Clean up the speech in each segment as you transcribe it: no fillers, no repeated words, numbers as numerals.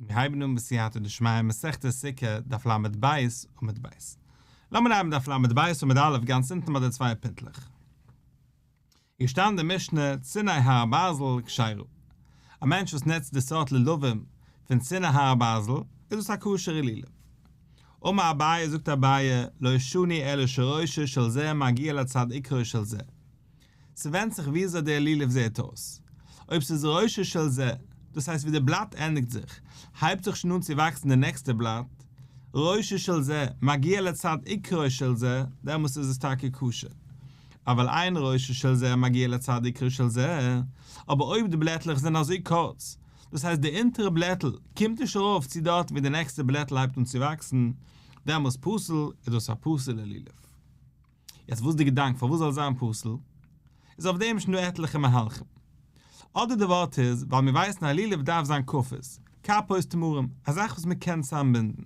מיר הייבן אן בסייעתא דשמיא מסכת סוכה דף לב עמוד ב'. לאמיר הייבן דף לב עמוד א' גאנץ אונטן ביי די צוויי פינטלעך. איז געשטאנען די משנה ציני הר הברזל כשרה. א מענטש וואס נוצט די סארט לולבים פון ציני הר הברזל איז דאס א כשר'ע לולב. אמר אביי זאגט אביי לא שנו אלא שראשו של זה מגיע לצד עיקרו של זה. ס'ווענדט זיך וויאזוי דער לולב זעהט אויס. אויב ס'איז ראשו של זה, דאס הייסט ווי די בלאט ענדיגט זיך, הייבט זיך שוין אן צו וואקסן די נעקסטע בלאט, ראשו של זה מגיע לצד עיקרו של זה, דעמאלס איז עס טאקע כשר. אבל אין ראשו של זה מגיע לצד עיקרו של זה, אבער אויב די בלעטלעך זענען אזוי קורץ, דאס הייסט די אונטערע בלעטל קומט נישט ארויף צו דארט ווי די נעקסטע בלעטל הייבט אן צו וואקסן, דעמאלס פסול, איז דאס א פסול'ע לולב. יעצט וואס איז די געדאנק פארוואס זאל עס זיין פסול? איז אויף דעם שוין דא עטליכע מהלכים. אדער די ווארט איז ווייל מיר ווייסן א לולב דארף זיין כפות, כפות תמרים, א זאך וואס מען קען צוזאמבינדן.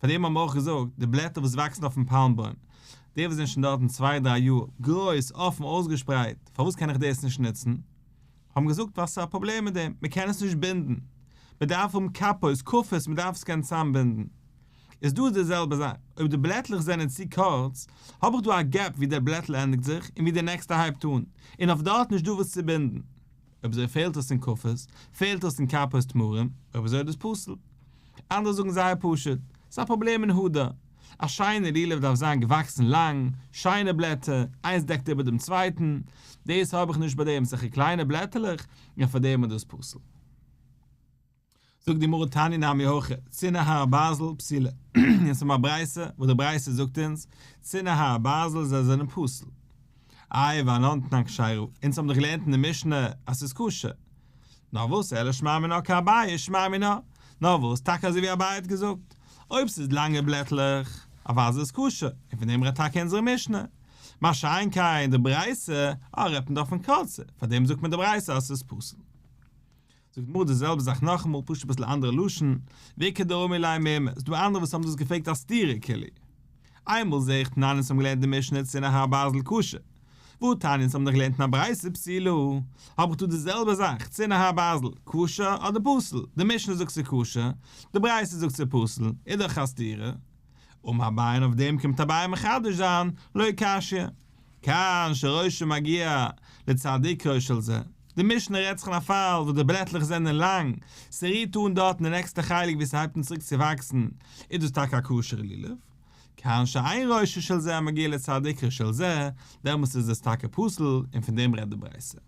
פאר דעם האבן מיר אויך געזאגט, די בלעטער וואס וואקסן אויפן פאלם בוים, די וואס זענען שוין דארטן צוויי דריי יאר, גרויס, אפן, אויסגעשפרייט, פארוואס קען איך דאס נישט נוצן? האבן געזאגט ווייל ס'איז א פראבלעם מיט דעם, מען קען עס נישט בינדן. מען דארף האבן כפות, כפות, מען דארף עס קענען צוזאמבינדן. איז דא די זעלבע זאך, אויב די בלעטלעך זענען צו קורץ, האב איך דא א gap ווי דער בלעטל ענדיגט זיך און ווי דער נעקסטע הייבט אן, און אויף דארט נישט דא וואס צו בינדן. אויב אזוי פעלט עס אין כפות, פעלט עס אין כפות תמרים, אויב אזוי איז דאס פסול. אנדערע זאגן זייער פשוט, ס'איז א פראבלעם אין הדר. א שיינע לולב דארף זיין געוואקסן לאנג, שיינע בלעטער, איינס דעקט איבער דעם צווייטן, דאס האב איך נישט ביי דעם, אזעלכע קליינע בלעטעלעך, און פאר דעם איז דאס פסול. זאגט די גמרא תניא נמי הכי, ציני הר הברזל פסולה, אונז האבן א ברייתא וואס די ברייתא זאגט אונז, ציני הר הברזל זיי זענען פסול. איי ואנן תנן כשרה, אונז האבן דאך געלערנט אין די משנה אז ס'איז כשר. נאר וואס אלא שמע מינה כאביי שמע מינה, נאר וואס טאקע אזוי ווי אביי האט געזאגט, אויב ס'איז לאנגע בלעטלעך, אוודאי איז עס כשר, און פון דעם רעדט טאקע אונזערע משנה. מה שאין כן די ברייתא, אה רעדט מען דאך פון קורצע, פאר דעם זאגט מען די ברייתא אז ס'איז פסול. זאגט די גמרא די זעלבע זאך נאכאמאל פשוט אביסל אנדערע לשון, ואיכא דרמי ליה מימר, ס'דא אנדערע וואס האבן דאס געפרעגט א סתירה כאילו. איינמאל זעה איך תנן אונז האבן געלערנט די משנה ציני הר הברזל כשר, והא תניא אונז האבן דאך געלערנט אין א ברייתא פסולה, האב איך דא די זעלבע זאך, ציני הר הברזל, כשר אדער פסול, די משנה זאגט ס'איז כשר, די ברייתא זאגט ס'איז פסול, איז דאך א סתירה. אמר אביי און אויף דעם קומט אביי מחדש זיין, לא קשיא. כאן שראשו מגיע לצד עיקרו של זה. די משנה רעדט זיך אין א פאל וואס די בלעטלעך זענען לאנג, ס'רירט אן דארט אין די נעקסטע חלק ווי ס'הייבט אן צוריק צו וואקסן, איז דאס טאקע א כשר'ע לולב. כאן שאין ראשו של זה מגיע לצד עיקרו של זה, דעמאלס איז עס טאקע פסול, און פון דעם רעדט די ברייתא.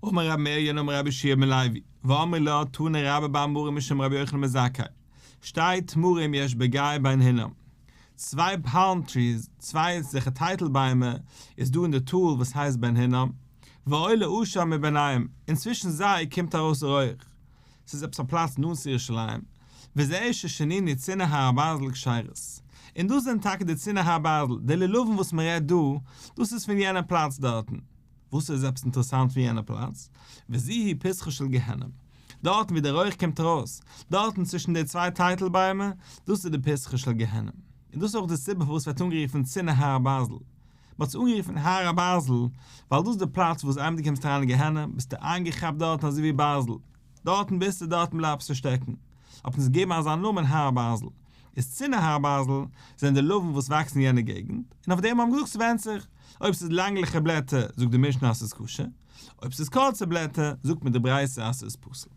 אמר רבי מריון אמר רבי יהושע בן לוי, ואמרי לה תנא רבה בר מרי משום רבי יוחנן בן זכאי, שתי תמרים יש בגיא בן הינום, צוויי palm trees, צוויי אזעלכע טייטל ביימער, איז דא אין די טאל וואס הייסט בן הינום, ועולה עשן מביניהם, און צווישן זיי קומט ארויס רויעך. ס'איז עפעס א פלאץ נאנט צו ירושלים, וזה ששנינו ציני הר הברזל כשרות. און דאס זענען טאקע די ציני הר הברזל, די לולבים וואס מ'רעדט דא, דאס איז פון יענע פלאץ דארטן. וואס איז עפעס אינטערעסאנט פון יענע פלאץ? וזו היא פתחו של גיהנום. דארטן ווי דער רויך קומט ארויס, דארטן צווישן די צוויי טייטל ביימער, דאס איז די פתחו של גיהנום. און דאס איז אויך די סיבה פארוואס ס'ווערט אנגערופן ציני הר הברזל. מ'האט עס אנגערופן הר הברזל, ווייל דאס איז די פלאץ וואס איינמאל דו קומסט אריין אין גיהנום, ביסטו איינגעכאפט דארטן אזוי ווי ברזל. דארטן ביסטו, דארטן בלייבסטו שטעקן. האט מען עס געגעבן אזא נאמען הר הברזל. איז ציני הר הברזל זענען די לולבים וואס וואקסן אין יענע געגנט, און אויף דעם האבן געזאגט ס'ווענדט זיך, אויב ס'איז לענגליכע בלעטער זאגט די משנה אז ס'איז כשר, אויב ס'איז קורצע בלעטער זאגט מען די ברייתא אז ס'איז פסול.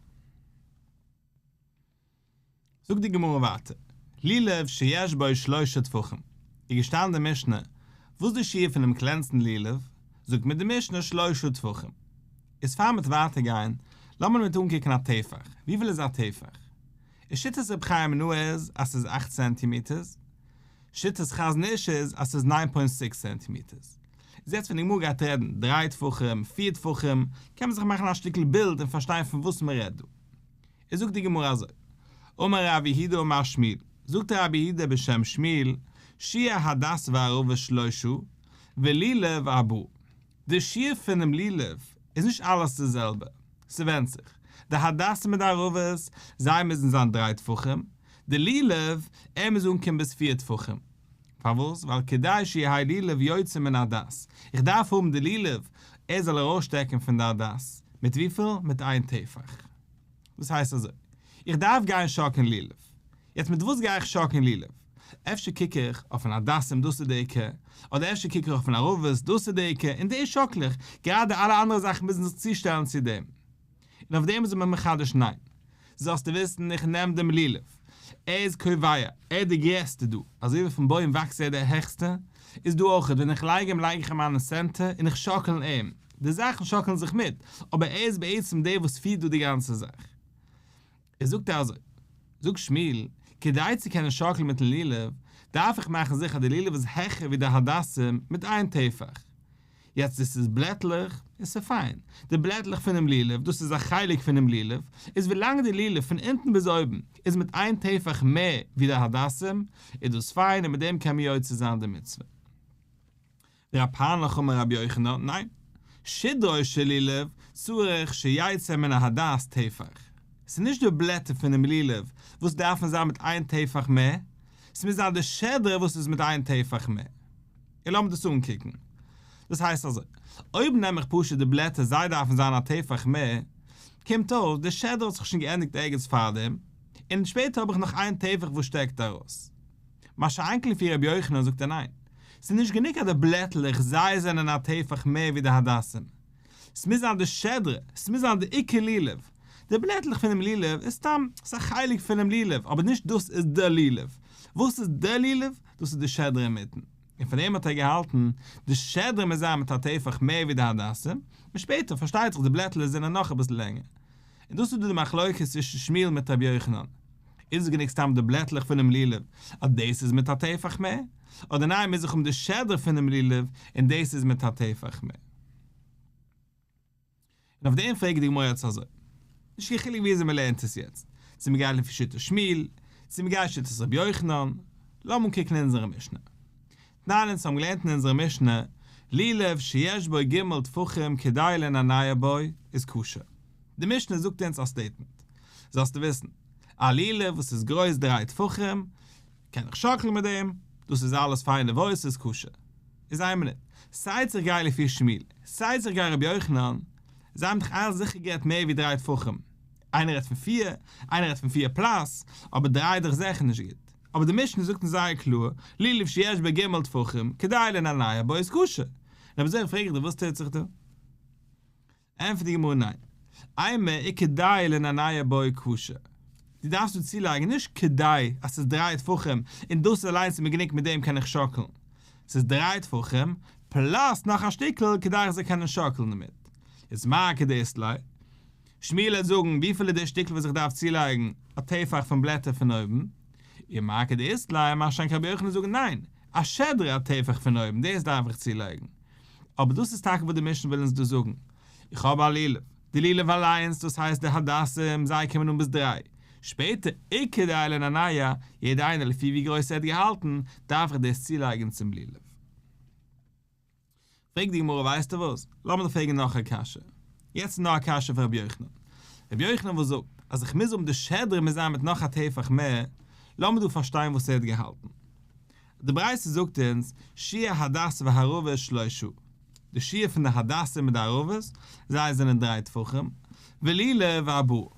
זאגט די גמרא ווייטער, לולב שיש בו שלשה טפחים, איז געשטאנען די משנה, וואס די שיעור פונעם קלענסטן לולב, זאגט מיר די משנה שלשה טפחים. איז פאר מ'וועט ווייטער גיין, לאמיר מיט אנקוקן א טפח, וויפיל איז א טפח? איז שיטת רבי חיים נאה איז אז ס'איז אכט סענטימעטערס, שיטת חזון איש איז אז ס'איז nine point six סענטימעטערס. איז יעצט ווען די גמרא גייט רעדן דריי טפחים, פיר טפחים, קען מען זיך מאכן א שטיקל בילד און פארשטיין פון וואס מ'רעדט דא. איז זאגט די גמרא אזוי, אמר רב יהודה אמר שמואל, זאגט רב יהודה בשם שמואל, שיעור הדס וערבה שלושה, ולולב ארבעה. די שיעור פונעם לולב איז נישט אלעס די זעלבע, ס'ווענדט זיך, די הדסים מיט די ערבות, זיי מוזן זיין דריי טפחים, די לולב, ער מוז אנקומען ביז פיר טפחים. פארוואס? ווייל כדי שיהא לולב יוצא מן הדס, איך דארף האבן די לולב, ער זאל ארויסשטעקן פון די הדס, מיט וויפיל? מיט איין טפח. דאס הייסט אזוי, איך דארף גיין שאקלען לולב. יעצט מיט וואס גיי איך שאקלען לולב? אפשר קוק איך אויפן הדסים דאס איז די עיקר, אדער אפשר קוק איך אויפן ערבות דאס איז די עיקר, און דאס שאקל איך, גראדע אלע אנדערע זאכן מוזן זיך צושטעלן צו דעם. און אויף דעם איז מען מחדש ניין. זאלסטו וויסן איך נעם דעם לולב, ער איז קובע, ער איז די גרעסטע דא, אזוי ווי פון בוים וואקסט ער די העכסטע, איז דא אויכעט ווען איך לייג אים לייג איך אים אין סענטער און איך שאקל אים, די זאכן שאקלן זיך מיט, אבער ער איז בעצם דער וואס פירט דא די גאנצע זאך. ער זאגט אזוי, זאגט שמואל, כדי צו קענען שאקלן מיטן לולב, דארף איך מאכן זיכער אז די לולב איז העכער ווי די הדסים מיט איין טפח. יעצט דאס איז בלעטלעך, איז ס'פיין. די בלעטלעך פונעם לולב, דאס איז א חלק פונעם לולב, איז ווילאנג די לולב פון אונטן ביז אויבן איז מיט איין טפח מער ווי די הדסים, איז דאס פיין און מיט דעם קען מען יוצא זיין די מצוה. רב פאנך אמר רבי יוחנן, ניין. שדרו של לולב צריך שיצא מן ההדס טפח. ס'איז נישט די בלעטער פונעם לולב וואס דארפן זיין מיט איין טפח מער, ס'מוז זיין די שדרה וואס איז מיט איין טפח מער. און לאמיר דאס אנקוקן. דאס הייסט אזוי, אויב נעם איך פשוט די בלעטער זיי דארפן זיין א טפח מער, קומט אויס די שדרה האט זיך שוין געענדיגט ערגעץ פארדעם, און שפעטער האב איך נאך איין טפח וואס שטעקט ארויס. מה שאין כן לפי רבי יוחנן זאגט ער ניין, ס'איז נישט גענוג אז די בלעטלעך זיי זענען א טפח מער ווי די הדסים, ס'מוז זיין די שדרה, ס'מוז זיין די עיקר לולב, די בלעטלעך פונעם לולב איז סתם, ס'איז א חלק פונעם לולב, אבער נישט דאס איז די לולב, וואס איז די לולב? דאס איז די שדרה אינמיטן, און פון דעם האט ער געהאלטן, די שדרה מוז זיין מיט א טפח מער ווי די הדסים, און שפעטער פארשטייט זיך די בלעטלעך זענען נאך אביסל לענגער. און דאס איז דא די מחלוקת צווישן שמואל מיט רבי יוחנן. איז עס גענוג סתם די בלעטלעך פונעם לולב אז דאס איז מיט א טפח מער? אדער ניין מוז איך האבן די שדרה פונעם לולב און דאס איז מיט א טפח מער? און אויף דעם פרעגט די גמרא יעצט אזוי, נישט קיין חילוק וויאזוי מען לערנט עס יעצט, צו מען גייט לפי שיטת שמואל, צו מען גייט שיטת רבי יוחנן, לאמיר אנקוקן אונזערע משנה. תנן אונז האבן געלערנט אין אונזערע משנה, לולב שיש בו ג' טפחים כדי לנענע בו איז כשר. די משנה זאגט אונז א סטעיטמענט. זאלסטו וויסן, א לולב וואס איז גרויס דריי טפחים, קען איך שאקלן מיט דעם, דאס איז אלעס פיין און וואויל ס'איז כשר. איז איין מינוט, סיי צו איך גיי לפי שמואל, סיי צו איך גיי רבי יוחנן, זיי האבן דאך אלע זיכער גערעדט מער ווי דריי טפחים. איינער רעדט פון פיר, איינער רעדט פון פיר פלאס, אבער דריי איז דאך זיכער נישט גוט. אבער די משנה זאגט אונז זייער קלאר, לולב שיש בו ג' טפחים, כדי לנענע בו איז כשר. און אויב אזוי פרעג איך דיר וואס טוט זיך דא? ענטפערט די גמרא ניין. אימא וכדי לנענע בו כשר. דו דארפסט דא צולייגן נישט כדי אז ס'איז דריי טפחים און דאס אליינס איז מיר גענוג מיט דעם קען איך שאקלן. ס'איז דריי טפחים פלאס נאך א שטיקל כדי איך זאל קענען שאקלן דערמיט. איז מר כדאית ליה. שמואל וועט זאגן וויפיל איז די שטיקל וואס איך דארף צולייגן א טפח פון בלעטער פון אויבן, ומר כדאית ליה מה שאין כן רבי יוחנן זאגן ניין, א שדרה א טפח פון אויבן דאס דארף איך צולייגן. אבער דאס איז טאקע וואס די משנה וויל אונז דא זאגן, איך האב א לולב, די לולב אליינס דאס הייסט די הדסים זיי קומען אן ביז דריי, שפעטער וכדי לנענע, יעדער איינער לפי ווי גרויס ער האט געהאלטן, דארף איך דאס צולייגן צום לולב. פרעגט די גמרא ווייסטו וואס, לאמיר דיר פרעגן נאך א קשיא, יעצט איז נאר א קשיא פון רבי יוחנן, רבי יוחנן וואס זאגט אז איך מוז האבן די שדרה מוז זיין מיט נאך א טפח מער, לאמיר דא פארשטיין וואס ער האט געהאלטן. די ברייתא זאגט אונז שיעור הדס והערבות שלושה, די שיעור פון די הדסים מיט די ערבות, זיי זענען דריי טפחים, ולולב ארבעה,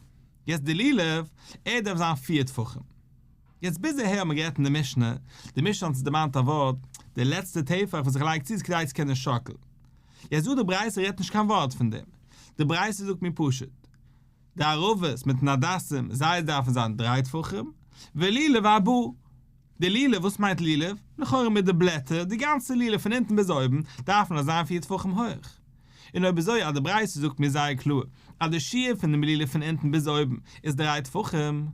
יעצט די לולב, ער דארף זיין פיר טפחים. יעצט ביז אהער האט מען גערעדט אין די משנה, די משנה האט אונז דערמאנט א ווארט, די לעצטע טפח וואס איך לייג צו איז כדי צו קענען שאקלן. יעצט דא די ברייתא רעדט נישט קיין ווארט פון דעם, די ברייתא זאגט מיר פשוט, די ערבות מיטן הדסים זיי דארפן זיין דריי טפחים, ולולב ארבעה. די לולב, וואס מיינט לולב? לכאורה מיט די בלעטער, די גאנצע לולב פון אונטן ביז אויבן, דארפן זיין פיר טפחים הויך. און אויב אזוי אז די ברייתא זאגט מיר זייער קלאר אז די שיעור פון דעם לולב פון אונטן ביז אויבן איז דריי טפחים,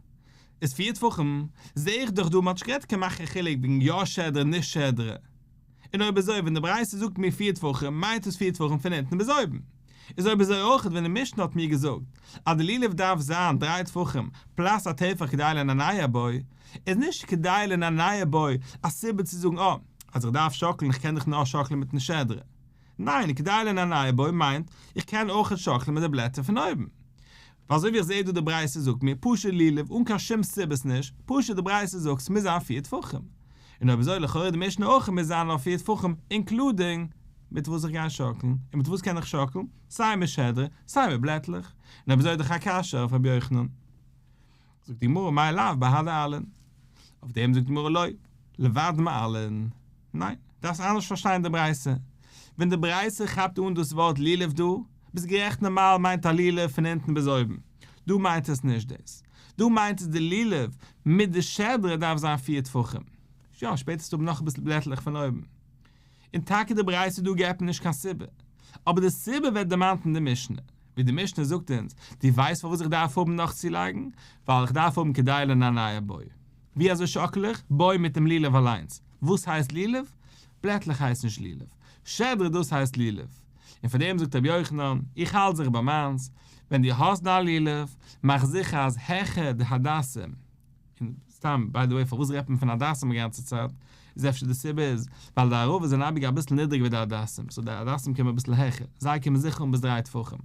איז פיר טפחים, זעה איך דאך דא מ'האט נישט גערעדט קיין מאכן חילוק וועגן יא שדרה נישט שדרה. און אויב אזוי ווען די ברייתא זאגט מיר פיר טפחים מיינט עס פיר טפחים פון אונטן ביז אויבן. איז אויב אזוי אויך ווען די משנה האט מיר געזאגט אז די לולב דארף זיין דריי טפחים פלאס א טפח כדי לנענע בו, איז נישט כדי לנענע בו א סיבה צו זאגן אה, אז איך דארף שאקלן איך קען דאך נאר שאקלן מיטן שדרה. ניין, כדי לנענע בו מיינט, איך קען אויכעט שאקלען מיט די בלעטער פון אויבן. ווייל אזוי ווי איך זעה דא די ברייתא זאגט מיר פשוט לולב אן קיין שום סיבות נישט, פשוט די ברייתא זאגט ס'מוז זיין פיר טפחים. און אויב אזוי לכאורה די משנה אויך מוז זיין אויף פיר טפחים אינקלודינג. מיט וואס איך גיי שאקלן, און מיט וואס קען איך שאקלן? סיי מיט שדרה, סיי מיט בלעטלעך, און אויב אזוי איז דאך א קשיא אויף רבי יוחנן. זאגט די גמרא מאי לאו בהדי עלין. אויף דעם זאגט די גמרא לא, לבד מעלין. ניין, דארפסט אנדערש פארשטיין די ברייתא. ווען די ברייתא כאפט אן דאס ווארט לולב דא, ביסט גערעכט נארמאל מיינט א לולב פון אונטן ביז אויבן. דא מיינט עס נישט דאס. דא מיינט עס די לולב מיט די שדרה דארף זיין פיר טפחים. יא, שפעטער וועסטו האבן נאך אביסל בלעטלעך פון אויבן. און טאקע די ברייתא דא געבט נישט קיין סיבה. אבער די סיבה ווערט דערמאנט אין די משנה. ווי די משנה זאגט אונז, דו ווייסט פארוואס איך דארף האבן נאך צולייגן? ווייל איך דארף האבן כדי לנענע בו. ווי אזוי שאקל איך בו מיט דעם לולב אליינס? וואס הייסט לולב? בלעטלעך הייסט נישט לולב. שדרה דאס הייסט לולב. און פאר דעם זאגט רבי יוחנן, איך האלט זיך ביי מיינס, ווען דו האסט דיין לולב, מאך זיכער אז העכער די הדסים, און סתם ביי די וועי פארוואס רעדט מען פון הדסים די גאנצע צייט, איז אפשר די סיבה איז ווייל די ערבות זענען אייביג אביסל נידריגער ווי די הדסים, סאו די הדסים קומען אביסל העכער, זיי קומען זיכער אן ביז דריי טפחים.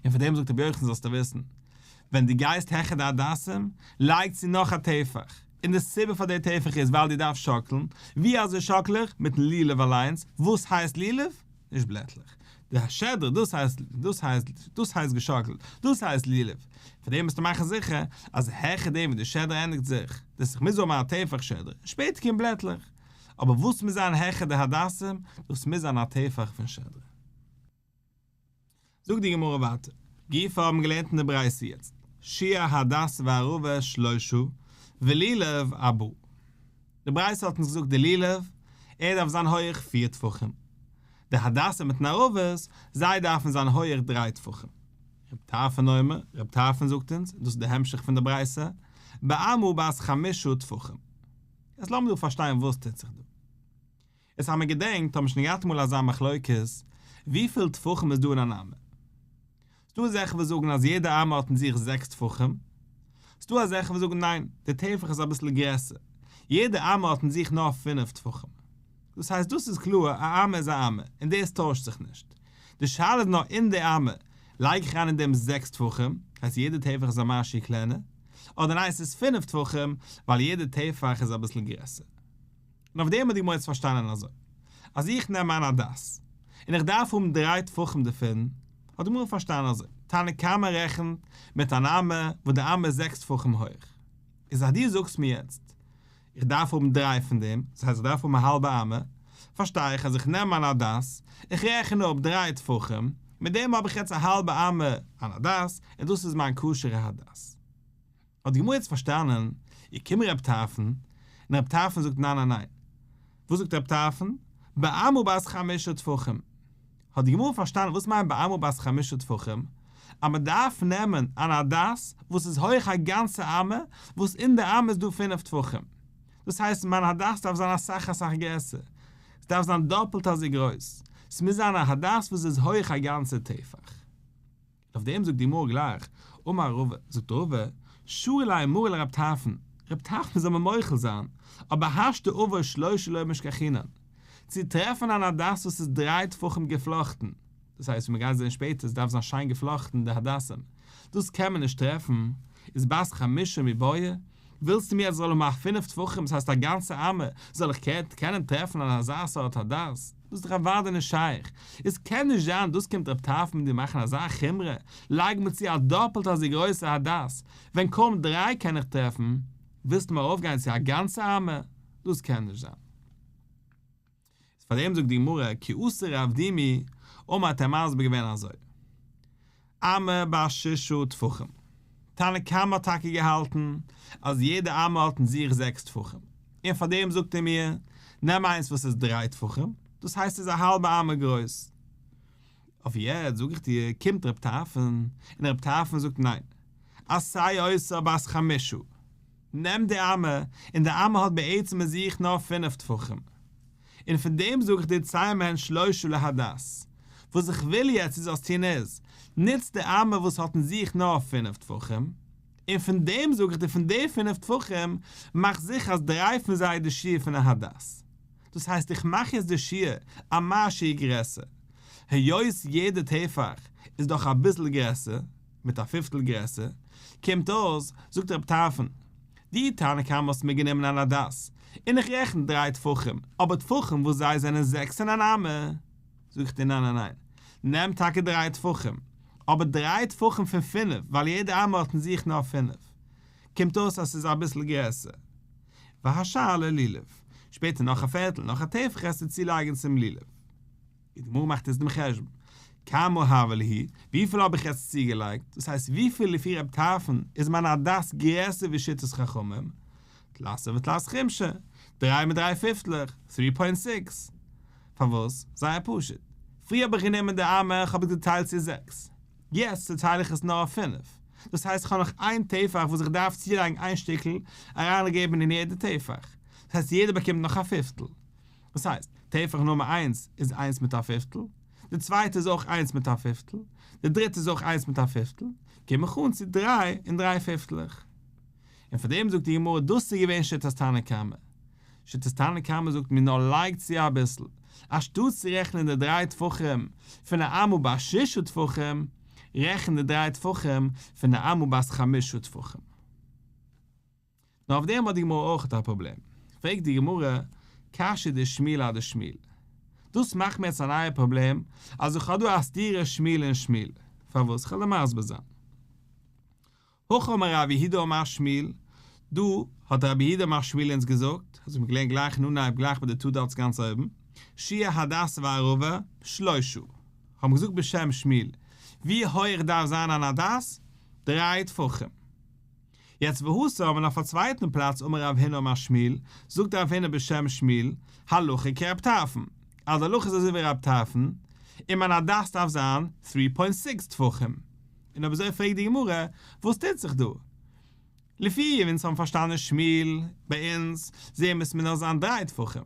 און פאר דעם זאגט רבי יוחנן זאלסטו וויסן, ווען דו גייסט העכער די הדסים, לייג צו נאך א טפח, און די סיבה פאר די טפח איז ווייל דו דארפסט שאקלן, ווי אזוי שאקל איך? מיטן לולב אליינס, וואס הייסט לולב? נישט בלעטלעך, די שדרה, דאס הייסט, דאס הייסט, דאס הייסט געשאקלט, דאס הייסט לולב, פאר דעם מוזטו מאכן זיכער אז העכער דעם ווי די שדרה ענדיגט זיך, דאס איך מוז האבן א טפח שדרה, און שפעטער קומט בלעטלעך, אבער וואס מוז זיין העכער די הדסים, דאס מוז זיין א טפח פון שדרה. זאגט די גמרא ווייטער, גופא האבן געלערנט אין די ברייתא יעצט, שיעור הדס וערבה שלושה ולולב ארבעה. די ברייתא האט אונז געזאגט די לולב, ער דארף זיין הויעך פיר טפחים, די הדסים מיטן ערבות, זיי דארפן זיין הויעך דריי טפחים. רב טרפון אומר, רב טרפון זאגט אונז, דאס איז די המשך פון די ברייתא, באמה בת חמשה טפחים. יעצט לאמיר דא פארשטיין וואס טוט זיך דא. עס אז מען געדענקט האבן מיר שוין געהאט אמאל אזא מחלוקת, וויפיל טפחים איז דא אין אן אמה? ס'דא אזעלכע וואס זאגן אז יעדע אמה האט אין זיך זעקס טפחים, ס'דא אזעלכע וואס זאגן ניין, די טפח איז אביסל גרעסער, יעדע אמה האט אין זיך נאר פינף טפחים. דאס הייסט דאס איז קלאר, א אמה איז א אמה, און דאס טוישט זיך נישט. די שאלה איז נאר אין די אמה, לייג איך אריין אין דעם זעקס טפחים, הייסט יעדע טפח איז א משהו קלענער, אדער ניין ס'איז פינף טפחים, ווייל יעדע טפח איז אביסל גרעסער. און אויף דעם האט די גמרא יעצט פארשטאנען אזוי, אז איך נעם מיין הדס, און איך דארף האבן דריי טפחים דערפון, האט די גמרא פארשטאנען אזוי, תנא קמא רעכנט מיט אן אמה וואס די אמה איז זעקס טפחים הויך, איז אז דו זאגסט מיר יעצט איך דארף האבן דריי פון דעם, דאס הייסט איך דארף האבן א האלבע אמה, פארשטיי איך אז איך נעם מיין הדס, איך רעכן אפ דריי טפחים, מיט דעם האב איך יעצט א האלבע אמה אן הדס, און דאס איז מיין כשר'ע הדס. האט די גמרא יעצט פארשטאנען, איז געקומען רב טרפון, און רב טרפון זאגט ניין ניין ניין. וואס זאגט רב טרפון? באמה בת חמשה טפחים. האט די גמרא פארשטאנען וואס מיינט באמה בת חמשה טפחים? אז מען דארף נעמען אן הדס וואס איז הויך א גאנצע אמה, וואס אין די אמה איז דא פינף טפחים. דאס הייסט מיין הדס דארף זיין אסאך אסאך גרעסער. ס'דארף זיין דאפלט אזוי גרויס. ס'מוז זיין א הדס וואס איז הויך א גאנצע טפח. אויף דעם זאגט די גמרא גלייך, אמר רבא, זאגט רבא, שרי ליה מרי לרב טרפון, רב טרפון זאל מיר מוחל זיין, אבער השתא עבות שלושה לא משכחינן, צו טרעפן אן הדס וואס איז דריי טפחים געפלאכטן, דאס הייסט ווי מיר גייען זען שפעטער עס דארף זיין שיין געפלאכטן די הדסים, דאס קען מען נישט טרעפן, איז בת חמשה מיבעיא, ווילסטו מיר אז איך זאל האבן א פינף טפחים, דאס הייסט א גאנצע אמה, זאל איך קענען טרעפן אן אזא סארט הדס? דאס איז דאך אוודאי נישט שייך. עס קען נישט זיין דאס קומט רב טרפון מיט דיר מאכן אזא חומרא, לייג מיר צו א דאפלט אזוי גרויסע הדס, ווען קוים דריי קען איך טרעפן, ווילסטו מיר ארויפגיין צו א גאנצע אמה? דאס קען נישט זיין. איז פאר דעם זאגט די גמרא כי אתא רב דימי אמר האט ער מסביר געווען אזוי, אמה בת ששה טפחים, תנא קמא האט טאקע געהאלטן אז יעדע אמה האט אין זיך זעקס טפחים, און פאר דעם זאגט ער מיר נעם איינס וואס איז דריי טפחים, דאס הייסט ס'איז א האלבע אמה גרויס. אויף יעצט זאג איך דיר קומט רב טרפון און רב טרפון זאגט ניין, עשה אותה בת חמשה, נעם די אמה, און די אמה האט בעצם אין זיך נאר פינף טפחים. און פון דעם זאג איך דיר צא מהן שלושה להדס. וואס איך וויל יעצט דו זאלסט טון איז, נוץ די אמה וואס האט אין זיך נאר פינף טפחים, און פון דעם זאג איך דיר פון די פינף טפחים, מאך זיכער אז דריי פון זיי איז די שיעור פון א הדס. דאס הייסט איך מאך יעצט די שיעור א משהו גרעסער. היות יעדע טפח איז דאך אביסל גרעסער, מיט א פיפטל גרעסער, קומט אויס, זאגט רב טרפון, דו דו תנא קמא האסט מיר גענומען אן הדס, און איך רעכן דריי טפחים, אבער טפחים וואס זיי זענען זעקס אין אן אמה, זאג איך דיר ניין ניין ניין, נעם טאקע דריי טפחים, אבער דריי טפחים פון פינף, ווייל יעדע אמה האט אין זיך נאר פינף, קומט אויס אז ס'איז אביסל גרעסער. והשאר ללולב. שפעטער נאך א פערטל, נאך א טפח עסטו צולייגן צום לולב. די גמרא מאכט יעצט דעם חשבון, כמה הוה להו, וויפיל האב איך יעצט צוגעלייגט, דאס הייסט וויפיל לפי רב טרפון איז מיין הדס גרעסער ווי שיטת חכמים, תלתא ותלת חומשי, דריי מיט דריי פיפטלעך, three point six. פארוואס? זייער פשוט. פריער האב איך גענומען די אמה, איך האב עס געטיילט צו זעקס. יעצט צוטייל איך עס נאר אויף פינף. דאס הייסט איך האב נאך איין טפח וואס איך דארף צולייגן איין שטיקל אריינגעבן אין יעדע טפח. דאס הייסט יעדער באקומט נאך א פיפטל. דאס הייסט, טפח נומער איינס איז איינס מיט א פיפטל, די צווייטע איז אויך איינס מיט א פיפטל, די דריטע איז אויך איינס מיט א פיפטל, קום איך אן צו דריי און דריי פיפטלעך. און פאר דעם זאגט די גמרא דאס איז געווען שיטת תנא קמא. שיטת תנא קמא זאגט מיר נאר לייג צו אביסל, אנשטאט צו רעכענען די דריי טפחים פון א אמה בת שישה טפחים, רעכן די דריי טפחים פון א אמה בת חמשה טפחים. נאר אויף דעם האט די גמרא אויך א פראבלעם. פרעגט די גמרא, קשיא דשמואל אדשמואל. דאס מאכט מיר יעצט א נייע פראבלעם, אז איך האב דא א סתירה שמואל און שמואל. פארוואס? כ'וועל דיר מסביר זיין. הכא אמר רב יהודה אמר שמואל, דא האט רב יהודה אמר שמואל אונז געזאגט, אזוי ווי מ'האט געלערנט גלייך אין אנהייב גלייך ביי די two dots גאנץ אויבן, שיעור הדס וערבה, שלושה. האבן געזאגט בשם שמואל, ווי הויעך דארף זיין אן הדס? דריי טפחים. יעצט והתם און אויף א צווייטן פלאץ אמר רב הונא אמר שמואל, זאגט רב הונא בשם שמואל, הלכה כרב טרפון, אז די הלכה איז אזוי ווי רב טרפון, און מיין הדס דארף זיין three point six טפחים. און אויב אזוי פרעגט די גמרא, וואס טוט זיך דא? לפי ווי אונז האבן פארשטאנען שמואל, ביי אונז, זעהן מיר עס מוז נאר זיין דריי טפחים.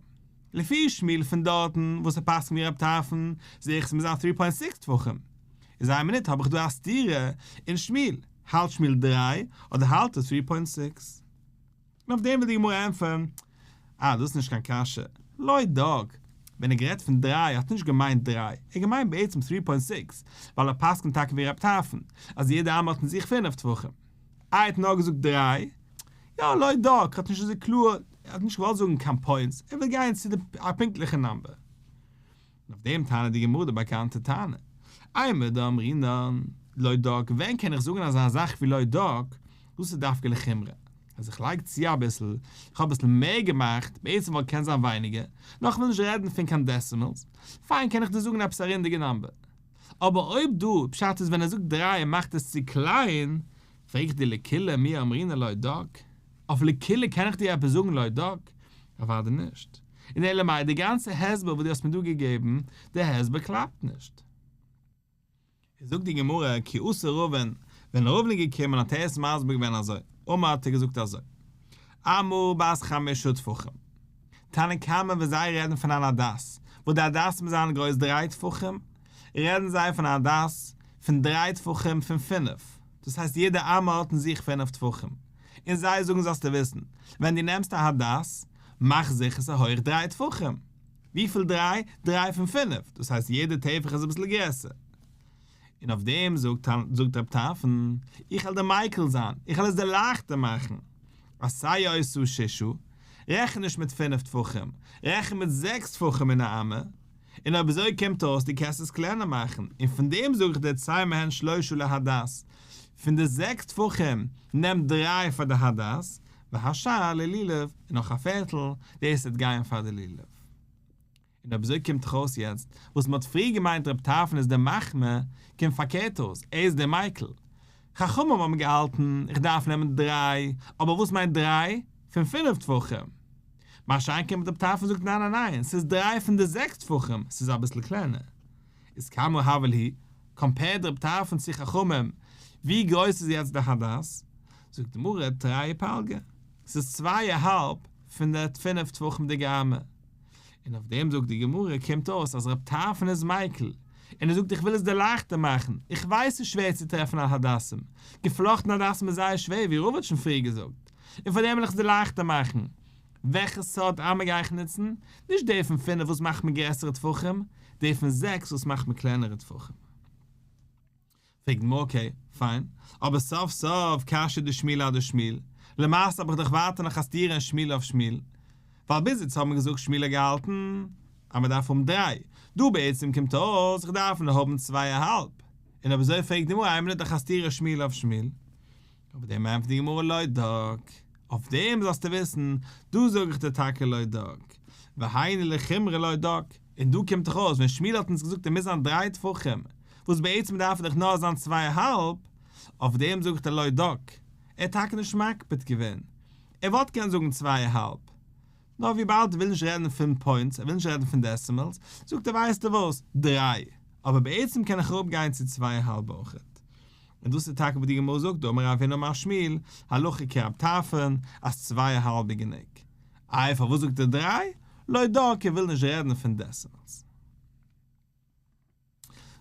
לפי שמואל פון דארטן וואס ער פסק'נט ווי רב טרפון, זעה איך עס מוז זיין three point six טפחים. איז איין מינוט האב איך דא א סתירה אין שמואל, האלט שמואל דריי אדער האלט ער three point six? און אויף דעם וויל די גמרא ענטפערן, אה דאס איז נישט קיין קשיא, לא דק, ווען ער גערעדט פון דריי האט ער נישט געמיינט דריי, ער האט געמיינט בעצם three point six, ווייל ער פסק'נט טאקע ווי רב טרפון, אז יעדע אמה האט אין זיך פינף טפחים. איי ער האט נאר געזאגט דריי? יא לא דק, ער האט נישט אזוי קלאר, ער האט נישט געוואלט זאגן קיין points, ער וויל גיין צו די א פונקטליכע number. און אויף דעם טענה'ט די גמרא די באקאנטע טענה, אימר דאמרינן לא דק, ווען קען איך זאגן אזא זאך ווי לא דק, דאס איז דווקא לחומרא, אז איך לייג צו אביסל, איך האב אביסל מער געמאכט, בעצם וואלט געקענט זיין ווייניגער, נאר איך וויל נישט רעדן פון קיין decimals, פיין קען איך דיר זאגן עפעס א רונדיגע number. אבער אויב דא פשט איז ווען ער זאגט דריי און מאכט עס צו קליין, פרעג איך דיר לקולא מי אמרינן לא דק, אויף לקולא קען איך דיר עפעס זאגן לא דק? אוודאי נישט. און אלא מאי די גאנצע הסבר וואס דו האסט מיר דא געגעבן, די הסבר קלאפט נישט. זאגט די גמרא, כי אתא רבין, ווען רבין איז געקומען האט ער עס מסביר געווען אזוי, אמר האט ער געזאגט אזוי, אמה בת חמשה טפחים, תנא קמא ווען זיי רעדן פון אן הדס, וואס די הדס מוז זיין גרויס דריי טפחים, רעדן זיי פון א הדס פון דריי טפחים פון פינף, דאס הייסט יעדע אמה האט אין זיך פינף טפחים, און זיי זאגן זאלסטו וויסן, ווען דו נעמסט א הדס, מאך זיכער ס'איז הויך דריי טפחים. וויפיל דריי? דריי פון פינף, דאס הייסט יעדע טפח איז אביסל גרעסער. און אויף דעם זאגט זאגט רב טרפון, איך וועל דיר מיקל זיין, איך וועל עס דיר לייכטער מאכן. עשה אותה ששה, רעכן נישט מיט פינף טפחים, רעכן מיט זעקס טפחים אין א אמה, און אויב אזוי קומט אויס דו קענסט עס קלענער מאכן, און פון דעם זאג איך דיר צא מהן שלשה להדס, פון די זעקס טפחים נעם דריי פאר די הדס, והשאר ללולב, און נאך א פערטל, דאס וועט גיין פאר די לולב. און אויב אזוי קומט דאך אויס יעצט, וואס מען האט פריער געמיינט רב טרפון איז דער מחמיר, קומט פארקערט אויס, ער איז דער מיקל. חכמים האבן געהאלטן, איך דארף נעמען דריי, אבער וואס מיינט דריי? פון פינף טפחים. מה שאין כן רב טרפון זאגט ניין ניין ניין, ס'איז דריי פון די זעקס טפחים, ס'איז אביסל קלענער. איז כמה הוה להו, compared רב טרפון צו חכמים, ווי גרויס איז יעצט די הדס? זאגט די גמרא תרי ופלגא, ס'איז צוויי א האלב פון די פינף טפחים'דיגע אמה. און אויף דעם זאגט די גמרא קומט אויס אז רב טרפון איז מיקל, און ער זאגט איך וויל עס דיר לייכטער מאכן, איך ווייס ס'איז שווער צו טרעפן א הדסים, געפלאכטן הדסים איז זייער שווער ווי רבא האט שוין פריער געזאגט, און פאר דעם וויל איך עס דיר לייכטער מאכן, וועלכע סארט אמה גיי איך נוצן? נישט די פון פינף וואס מאכט מיר גרעסערע טפחים, די פון זעקס וואס מאכט מיר קלענערע טפחים. פרעגט די גמרא okay, פיין, אבער סוף סוף קשיא דשמואל אדשמואל. למעשה האב איך דאך ווייטער נאך א סתירה אין שמואל אויף שמואל, ווייל ביז איצט האבן מיר געזאגט שמואל האט געהאלטן אז מען דארף האבן דריי, דא בעצם קומט אויס איך דארף נאר האבן צוויי א האלב, און אויב אזוי פרעגט די גמרא איין מינוט דאך א סתירה שמואל אויף שמואל. אויף דעם ענטפערט די גמרא לא דק, אויף דעם זאלסטו וויסן, דא זאג איך דיר טאקע לא דק, והיינו לחומרא לא דק, און דא קומט דאך אויס ווען שמואל האט אונז געזאגט ער מוז זיין דריי טפחים, וואס בעצם דארף ער דאך נאר זיין צוויי א האלב, אויף דעם זאג איך דיר לא דק, ער האט טאקע נישט מקפיד געווען, ער וואלט געקענט זאגן צוויי א האלב, נאר וויבאלד ער וויל נישט רעדן פון פוינטס, ער וויל נישט רעדן פון דעסימעלס, זאגט ער ווייסטו וואס, דריי, אבער בעצם קען איך אראפגיין צו צוויי א האלב אויכעט. און דאס איז טאקע וואס די גמרא זאגט דאמר רב הונא אמר שמואל, הלכה כרב טרפון, אז צוויי א האלב איז גענוג. איי פארוואס זאגט ער דריי? לא דק ער וויל נישט רעדן פון דעסימעלס.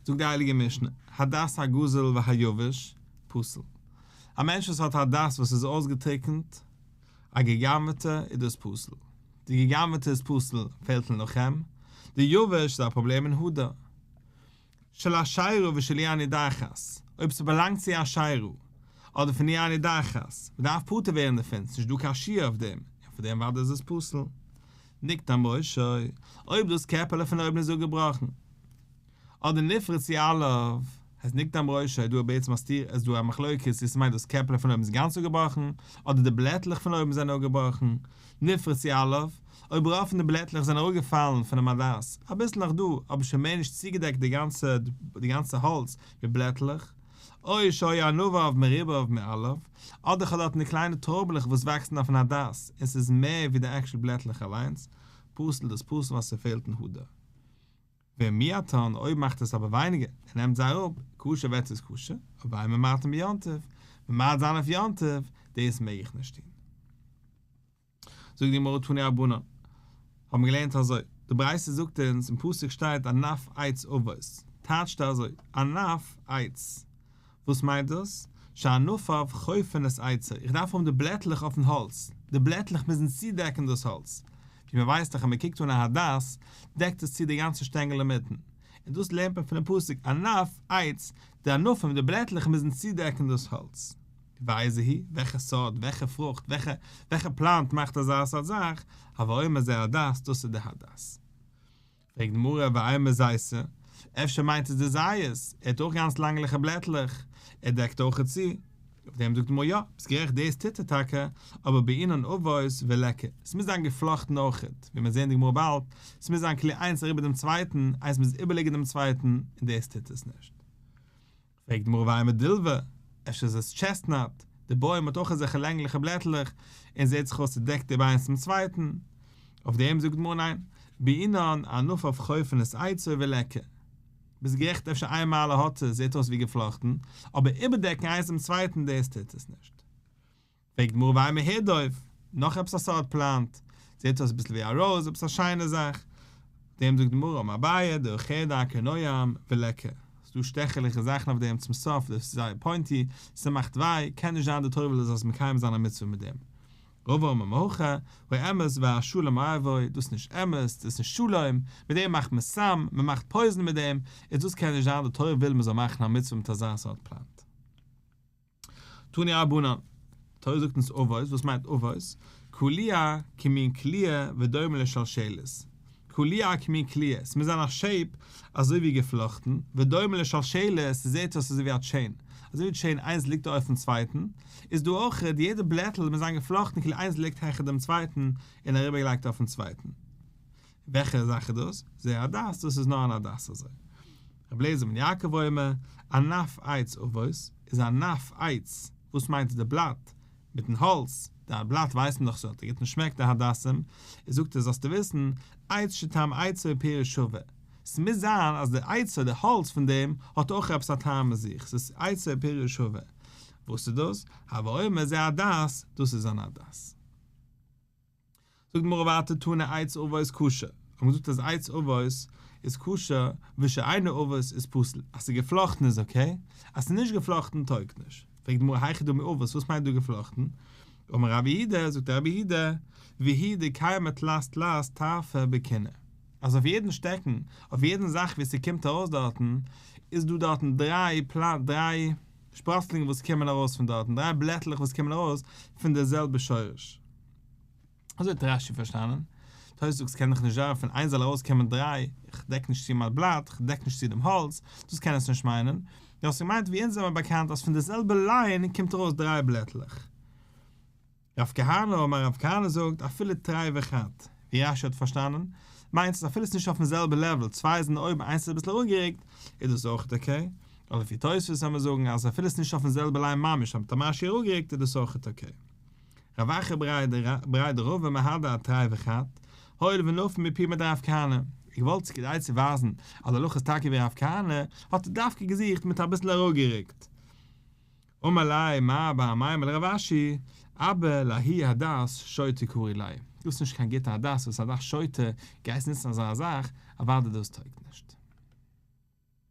זאגט די הייליגע משנה, הדס הגזול והיבש, פסול. א מענטש וואס האט א הדס וואס איז אויסגעטריקנט, א געגנב'עטע, איז דאס פסול. די געגנב'עטע איז פסול, פעלט אין לכם. די יבש איז א פראבלעם אין הדר. של אשירה ושל עיר הנידחת, אויב ס'באלאנגט צו אשירה, אדער פון עיר הנידחת, מ'דארף פטור ווערן דערפון, ס'נישט דא קיין שיעור אויף דעם, און פאר דעם אוודאי איז עס פסול. נקטם ראשו, אויב דאס קעפעלע פון אויבן איז אפגעבראכן, אדער נפרצו עליו, הייסט נקטם ראשו, דא איז בעצם א סתירה, איז דא א מחלוקת צו ס'מיינט דאס קעפעלע פון אויבן איז גאנץ אפגעבראכן, אדער די בלעטלעך פון אויבן זענען אפגעבראכן, נפרצו עליו, אויב רוב פון די בלעטלעך זענען אראפגעפאלן פונעם הדס, אביסל נאך דא, אבער שוין מער נישט צוגעדעקט די גאנצע די גאנצע האלץ מיט בלעטלעך, או שהיו ענביו מרוביו מעליו, אדער כ'האב דארטן די קליינע טרויבעלעך וואס וואקסן אויפן הדס און ס'איז מער ווי די עקשול בלעטלעך אליינס, פסול דאס פסול ווייל ס'פעלט אין הדר. ואם מיעטן, אויב מאכט עס אבער ווייניגער, ער נעמט זיי אראפ, כשר ווערט עס כשר, אבער אין ממעטין ביום טוב, ממעט זיין אויף יום טוב, דאס מעג איך נישט טון. זאגט די גמרא תנו רבנן, האבן מיר געלערנט אזוי, די ברייתא זאגט אונז, אין פסוק שטייט ענף עץ עבות, טייטשט ער אזוי, ענף עץ, וואס מיינט דאס? שענפיו חופין את עצו, איך דארף האבן די בלעטלעך אויפן האלץ, די בלעטלעך מוזן צודעקן דאס האלץ, ווי מען ווייסט דאך אז מען קוקט אן א הדס, דעקט עס צו די גאנצע שטענגל אינמיטן, און דאס לערנט מען פונעם פסוק ענף עץ, די ענפים, די בלעטלעך מוזן צודעקן דאס האלץ. ואיזה הוא, וועלכע סארט, וועלכע פרוכט, וועלכע וועלכע פלאנט מאכט אזא סארט זאך, הוי אומר זה הדס, דאס איז די הדס. פרעגט די גמרא ואימא זיתא, אפשר מיינט עס די זית, ער האט אויך גאנץ לענגליכע בלעטלעך, ער דעקט אויך צו. אויף דעם זאגט די גמרא יא, ביסט גערעכט דאס טוט ער טאקע, אבער בעינן עבות וליכא, עס מוז זיין געפלאכטן אויכעט, ווי מיר זעהן די גמרא באלד, עס מוז זיין כאילו איינס אריבער דעם צווייטן, איינס מוז איבערליגן דעם צווייטן, און דאס טוט עס נישט. פרעגט די גמרא ואימא דילבא, אפשר איז עס טשעסטנאט, די בוים האט אויך אזעלכע לענגליכע בלעטלעך, און זעט זיך אויס ס'דעקט איבער איינס צום צווייטן. אויף דעם זאגט די גמרא ניין, בעינן ענפיו חופין את עצו וליכא. ביסט גערעכט אפשר איין מעלה האט עס, זעט אויס ווי געפלאכטן, אבער איבערדעקן איינס דעם צווייטן דאס טוט עס נישט. פרעגט די גמרא ואימא הירדוף, נאך עפעס א סארט פלאנט, זעט אויס אביסל ווי א ראוז, עפעס א שיינע זאך, דעם זאגט די גמרא אמר אביי דרך דרכי נועם וליכא, ס'איז דא שטעכעליכע זאכן אויף דעם צום סוף, דאס איז זייער pointy, ס'מאכט וויי, קען נישט זיין די תורה וויל דו זאלסט מקיים זיין א מצוה מיט דעם. רבא אמר מהכא, האמת והשלום אוהבו, דאס איז נישט אמת, דאס איז נישט שלום, מיט דעם מאכט מען סם, מען מאכט poison מיט דעם, איז דאס קען נישט זיין די תורה וויל מען זאל מאכן א מצוה מיט אזא סארט פלאנט. תנו רבנן, תורה זאגט אונז עבות, וואס מיינט עבות? קלוע כמין קליעה ודומה לשלשלת, קלוע כמין קליעה, עס מוז זיין א shape אזוי ווי געפלאכטן, ודומה לשלשלת, עס זעט אויס אזוי ווי א chain, אזוי ווי chain איינס ליגט אויפן צווייטן, איז דא אויך יעדע בלעטל מוז זיין געפלאכטן כאילו איינס ליגט העכער דעם צווייטן און אריבערגעלייגט אויפן צווייטן. וועלכע זאך איז דאס? זה הדס, דאס איז נאר אן הדס אזוי. רבי אליעזר בן יעקב אומר, ענף עץ עבות, איז ענף עץ, וואס מיינט די בלאט, מיטן האלץ, די בלאט ווייסט מען דאך ס'האט א גוטן שמעק די הדסים, איז זאגט ער זאלסטו וויסן, עץ שטעם עצו ופירו שווה, ס'מוז זיין אז די עצו די האלץ פון דעם האט אויך עפעס א טעם אין זיך, ס'איז עצו ופירו שווה, וואס איז דאס? הוי אומר זה הדס, דאס איז אן הדס. זאגט די גמרא ווייטער תנא עץ עבות כשר, האט מען געזאגט אז עץ עבות איז כשר ושאינו עבות איז פסול, אז ס'איז געפלאכטן איז okay, אז ס'איז נישט געפלאכטן טויגט נישט, פרעגט די גמרא היכי דמי עבות וואס מיינט דא געפלאכטן, אמר רב יהודה, זאגט רב יהודה, והוא דקיימא תלת תלת טרפי בקינא, אז אויף יעדן שטעקן, אויף יעדן זאך ווי ס'קומט ארויס דארטן, איז דא דארטן דריי דריי. שפראצלינגען וואס קומען ארויס פון דארטן, דריי בלעטלעך וואס קומען ארויס פון די זעלבע שורש. אזוי האט רש"י פארשטאנען. תוס' זאגט ס'קען דאך נישט זיין פון איינס זאל ארויסקומען דריי, איך דעק נישט צו מיין בלאט, איך דעק נישט צו דעם האלץ, דאס קען עס נישט מיינען. נאר ס'מיינט ווי אונז זעמער באקאנט אז פון די זעלבע line קומט ארויס דריי בלעטלעך. רב כהנא אמר רב כהנא זאגט אפילו תרי וחד, ווי רש"י האט פארשטאנען, מיינט עס אפילו ס'איז נישט אויפן זעלבע level, צוויי זענען אויבן איינס איז אביסל אראפגערוקט, איז דאס אויכעט okay, אדער לפי תוספות זאל מען זאגן אז אפילו ס'איז נישט אויפן זעלבע line ממש אבער מיט א משהו אראפגערוקט איז דאס אויכעט okay. רב אחא בריה דרבא מהדר אתרי וחד, הואיל ונפיל מפומיה דרב כהנא, ער געוואלט כדי צו ווייזן אז די הלכה איז טאקע ווי רב כהנא, האט ער דווקא געזוכט מיט אביסל אראפגערוקט. אמר ליה מר בר אמימר לרב אשי, אבא לההוא הדס שוטה קרי ליה, דאס איז נישט קיין גוטע הדס, דאס איז א הדס שוטה, גייסט נוצן אזא זאך, אוודאי דאס טויגט נישט.